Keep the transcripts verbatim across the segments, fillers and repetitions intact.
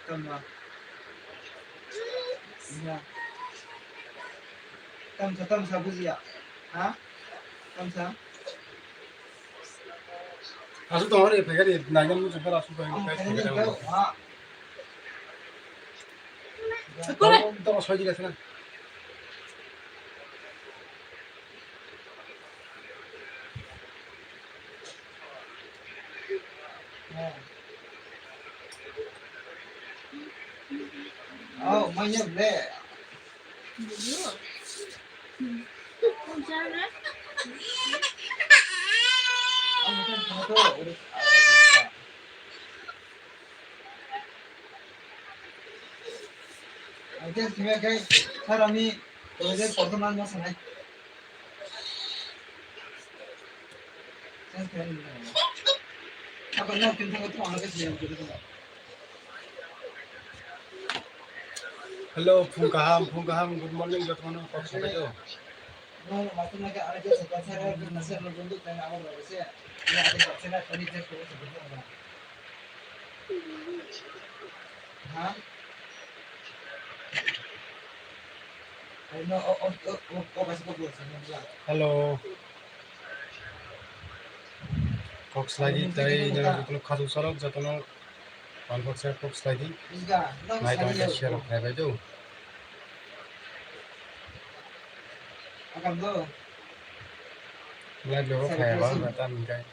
Tama. Ya. Tamsa, tamsa bujiya. Ha? Tamsa. Asuk tong ore, phai gari, naigan muchung kara asuk tong ore, phai gari. Ha. Tong, tong, soi jila sana. Oh, manya ble. Aja sima kai sarani oje porthonan ma sanai. Hello, phung kaham, phung kaham, good morning, jotono kok sabai o. Ha? Hello. Kok slagi tai jotono khasuk sorok jotono palpok se kok slagi. Nai tong share khai bai do. Live logo phai ba na tan kai.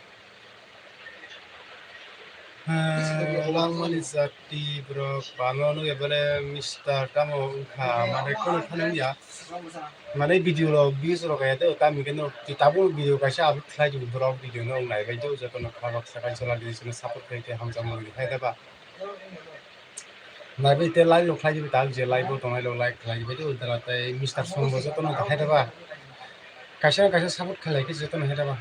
Langmani jati borok bangma nugya bole Mister tamo wngkha, mane kheno thani wngya. Mane video rok views rok kaya tei tamo khe no tabuk video kaisa upload khlai di borok video no naibai do jotono khorok sakai chwla di sino support khlai tei hamjakmung di khlai da ba. Naibai tei like rok khlai di tak je live o tongnai rok like khlai di bai do ultara tei Mister Song bo jotono da khlai da ba. Kaisa kaisa support khlai khe jotono hai da ba.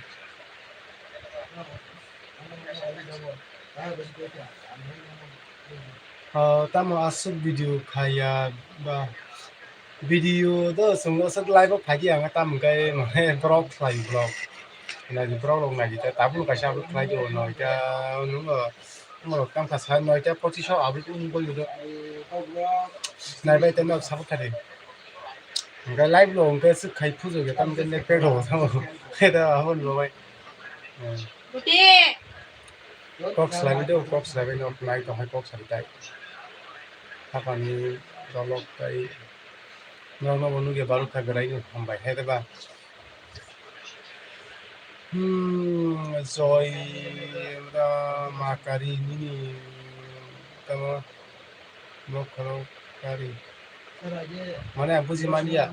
O, tamo aswk video khaya ba, video do chwng aswk live o phaidi ang tamo khe mane vlog khlai vlog. Nai vlog rok nai ta tabuk kaisa upload khlai di o noita nwng o norok tamo kha sa noita pochis o upload wng boli do. Nai bai tei nok support khlai di. Hwnkhe live lo hwnkhe swk khai phujo khe tamo khe nek pek rok tamo khe da aboni bagwi. Kok slai bai do, kok slai bai no nai tong hai kok sai tai. Haphani dolok tai norok no bo nugya barok kha berai no hambai hai da ba. Hmm, Joy, ora makari nini tamo bokhorok kari. Mane ang buji manya.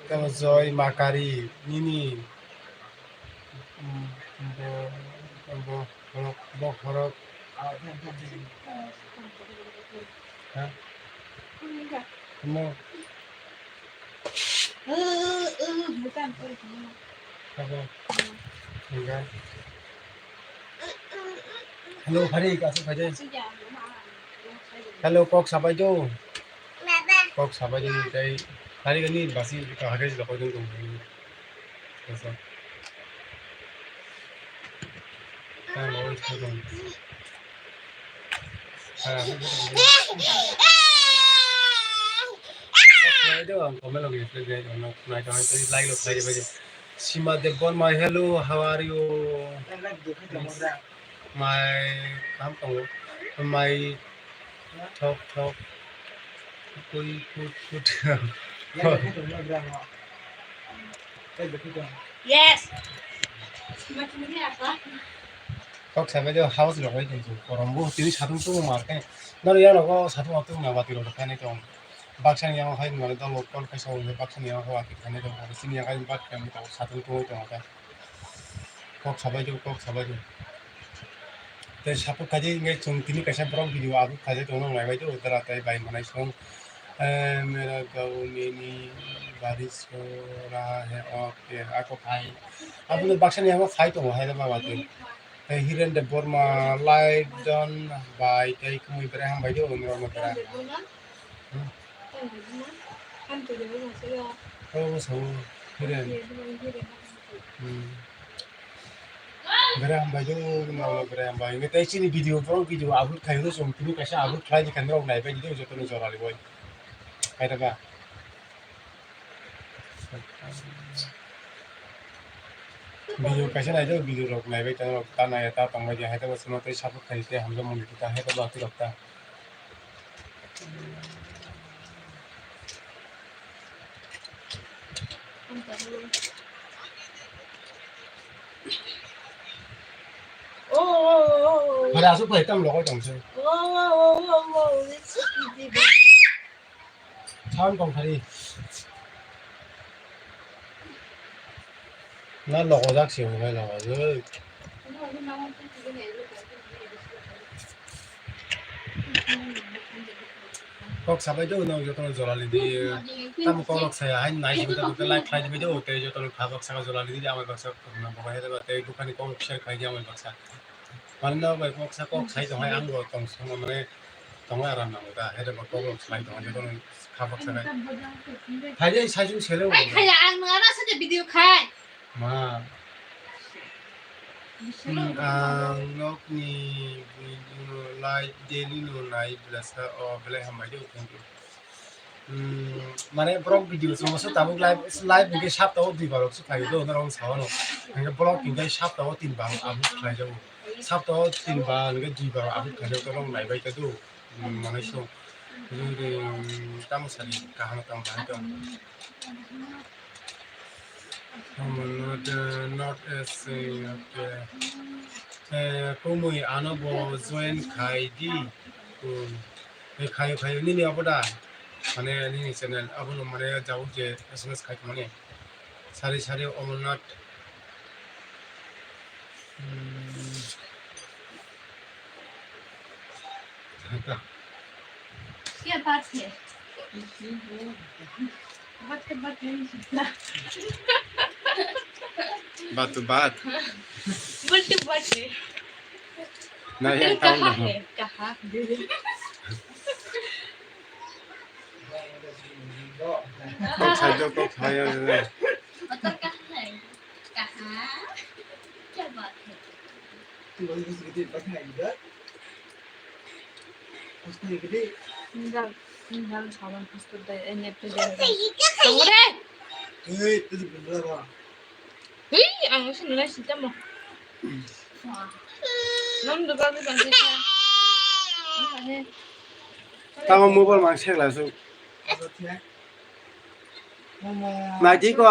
Tamo Joy makari nini bo, bo, bokhorok. Ha? Mo. Hello, Hari, kasih saja. Hello, kok sabai tu. Kok sabai tu, kai. Hari ini basi kahari sila kau tunggu. Sima Debbarma, hello, how are you? My, kam tongo. My, thok, thok. Kut, kut, kut. Yes. Kok sabai de house rok bai tong, korom bo tini satung tung mar khe. Nang yang rok satung tung na bati rok khainai tong. Baksa ni yang hai mane dol kol khai sa baksa ni yang hai khainai tong. Sini yang hai bak kami tong satung tung tong kha. Kok sabai de, kok sabai de. Tei support khaidi, hingke chwng tini kaisa vlog video upload khaijak tongo, naibai do, dara tei bai manai song. Eh, mera gao meni baris ho raha hai, okay, ako phai. Aboni baksa ni amo phai tongo hai, ma ba tei. Tei Hiren Debbarma, Light Don bai tei kumui berai hambai do, norok no berai. Hmm. Oh, so, Hiren. Hmm. Bere hambai do, no, no, bere hambai. Nge tei chini video, vlog video upload khai do, chwng tini kaisa upload khlai di khe norok naibai di, jotono jora riboi. Khaida ba? Video kaisa nai do, video rok naibai tong, ta nai ta tongbai di, hai ta ba chwngno tei support khai tei hamjakmani ta, hai ta ba twi rok ta. Hare aswk phai tam logo tong se. Sound tong thari. Na logo jak se hwnwi logo jak. Kok sabai do no jotono jora lidi. Tamo kok rok saya hai nai simi tamo like khlai dibai do tei jotono kha baksa jora lidi amai baksa khumna bo hai tei bukhani kok share khlai di amai baksa. Mane no bai kok sa kok sai tong hai ang bo tong songo mane tong aram nango da hai ba kok rok sai tong jotono kha baksa. Hai dei sai jung sele. Ai khaya ang no ara sa video khai. Ma. Hmm, ang nokni video no nai, daily no nai, belai sa, o, belai hambai de, thank you. Hmm, mane vlog video chwng se tabuk live, live hwnkhe saptao dui bar rok se khlai do, norok wng sa mano. Hwnkhe vlog hwnkhe saptao tin bar upload khlai jago. Saptao tin bar hwnkhe dui bar upload khlai jago, norok naibai khe do. Hmm, mane so. Tamo sari kaham tamo bahai tong. Someone not, uh, not as, uh, okay. Eh, kumui ano bo join khai di. Hmm. Eh, khayo, khayo, nini abo da? Mane nini channel abo no mane jabo je S M S khai mane. Sari sari Omornath. Hmm. क्या बात है? बात तो बात है। बात तो बात। बोल तो बात है। नहीं, फिर कहाँ है? कहाँ? Kok sai do, kok sai do. मतलब कहाँ है? कहाँ? क्या बात है? Ngal, ngal sawan hostel dai, eh, nepre dai. Tongre. Hei, ang se nunai sitamo. Nang doga doga se. Tamo mobile mang segla su. Naidi ko.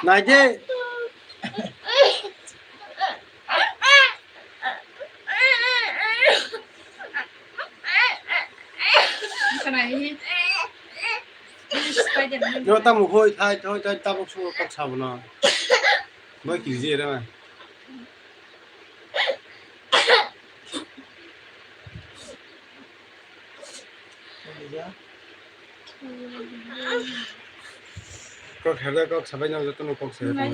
Naidi. Yo tamo hoi thai thoi thai tabuk sugo kok sabono. Bai kiji era. Kok hada kok sabai no joto no kok sabai.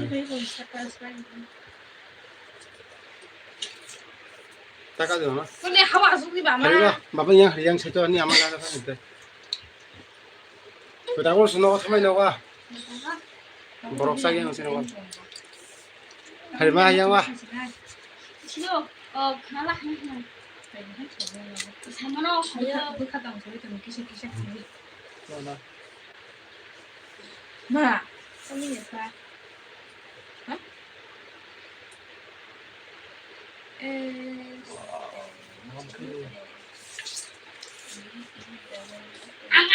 Taka jona. Kone hawa asuk ni bama. Hari ba, baba yang hari yang saito ani ama gana thang te. Kota ko suno ko thamai no ka. Borok sa yang sino ko. Hari ma yang wa. Sino, oh, khala. Samano, bukha, bukha tang soi tang kisa kisa. Ma, kami ya pa. Ha? Oh my God. Ang,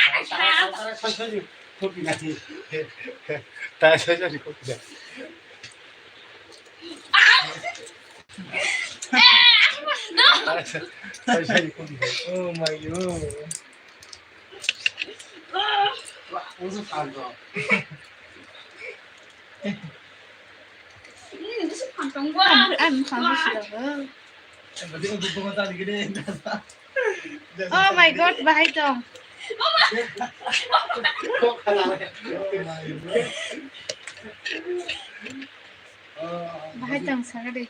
ang, ang, Oh my God, bahai tong. Bahai tong, saga de.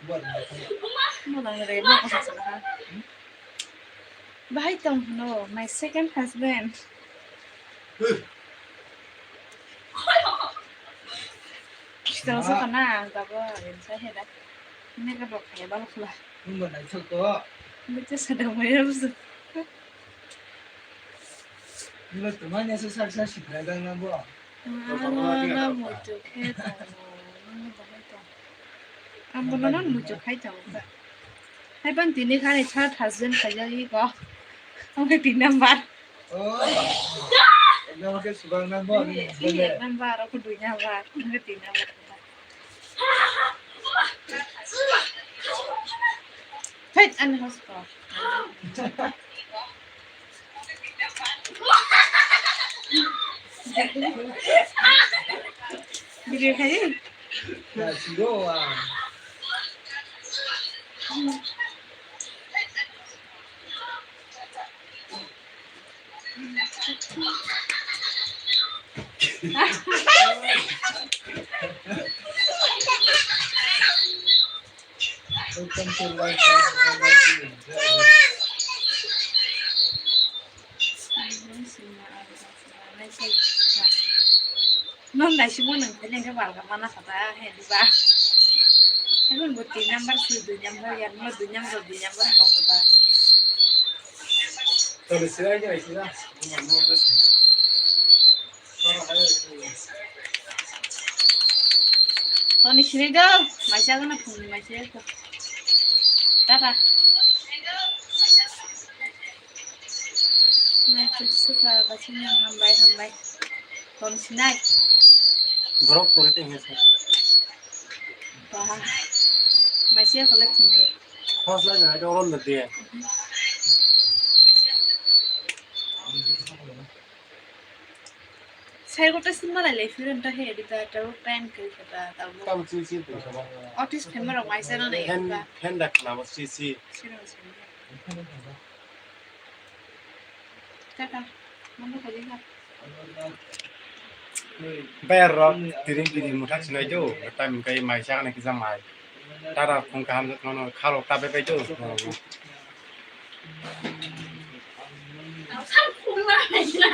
Mo nang re, mo ko sa sa ha. Bahai tong hino, my second husband. Kita sa kana, ang tabo, rin sa heda. Ini ka dok ya bal khula. Nunggu nai thok to. Ini tu sadang bayar busu. Nunggu teman ya susah susah sih berdagang nang bo. Ano na muchuk khe tongo, nini bahai tong. Ang bono non muchuk khai tongo kha. Hai bang tini khani third husband khaijagwi ko. Ang khe tin number. Oh. Nang khe subang nang bo, nini husband le. Ek number, ako dui number, ang khe tin number. Thait, ani hospital. Video khai. Ya, siro, ah. Welcome to life. Non naisingmo nang khe lengkhe balga mana kha ta, he, diba? Ebon bo tin number si, dui number, ya, mo dui number, dui number tong kha ta. Toni sinai do, maisa gana phungni maisa ko. Tata. Nai, super, ba sini hambai, hambai. Toni sinai. Borok pori tenghe sa. Ba. Maisa ko le phungni. Hos lai na, do ron de. Sai gota simba lai lai firen ta he di ta ta time ke ta ta mo. Tam si si tu sama. Office phema rok mai sana nei Hen ta. Hen dak na mo si si. Sino sino. Ta ta. Mama ka jeng ka. Bayar rok tiring tiring muthak sinai do. Tam kai mai sa na kisa mai. Tara khung kaham jat mano khalok ta bai bai do. Sam khung na hai na.